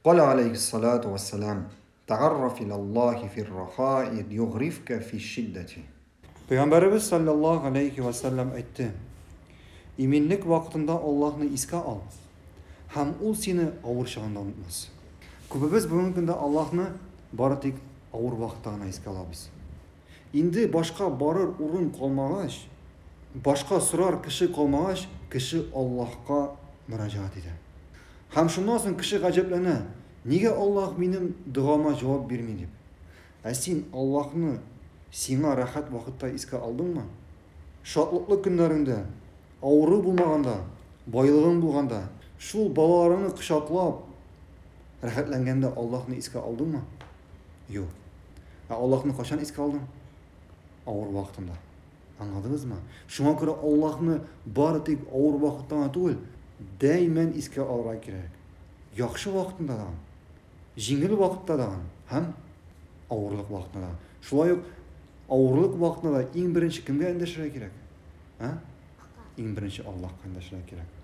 Каля алейхиссалату вассалам, Тәгарраф иләллаһи фир-рахаи югрифка фиш-шиддәти. Пәйгамбәребез салләллаһу галәйһи вә сәлләм әйтте, Иминлек вакытында Аллаһны искә ал, һәм Ул сине авыр чагында онытмас. Күбебез бүгенге көндә Аллаһны бары тик авыр вакытта гына искә алабыз. Инде башка барыр урын калмагач, башка сорар кеше калмагач, кеше Аллаһка мөрәҗәгать итә. Һәм шуннан соң кеше гаҗәпләнә, нигә Аллаһ минем догама җавап бирми дип. Ә син Аллаһны сиңа рәхәт вакытта искә алдыңмы? Шатлыклы көннәреңдә, авыру булмаганда, байлыгың булганда, шул балаларыңны кочаклап, рәхәтләнгәндә Аллаһны искә алдыңмы? Юк. Ә Аллаһны кайчан искә алдың? Авыр вакытында. Аңладыгызмы? Шуңа күрә Аллаһны бары тик авыр вакытта гына түгел, даимән искә алырга кирәк. Яхшы вакытында да, җиңел вакытта да һәм авырлык вакытында да. Шулай ук авырлык вакытында да иң беренче кемгә эндәшергә кирәк? Ә? Иң беренче Аллаһка эндәшергә кирәк.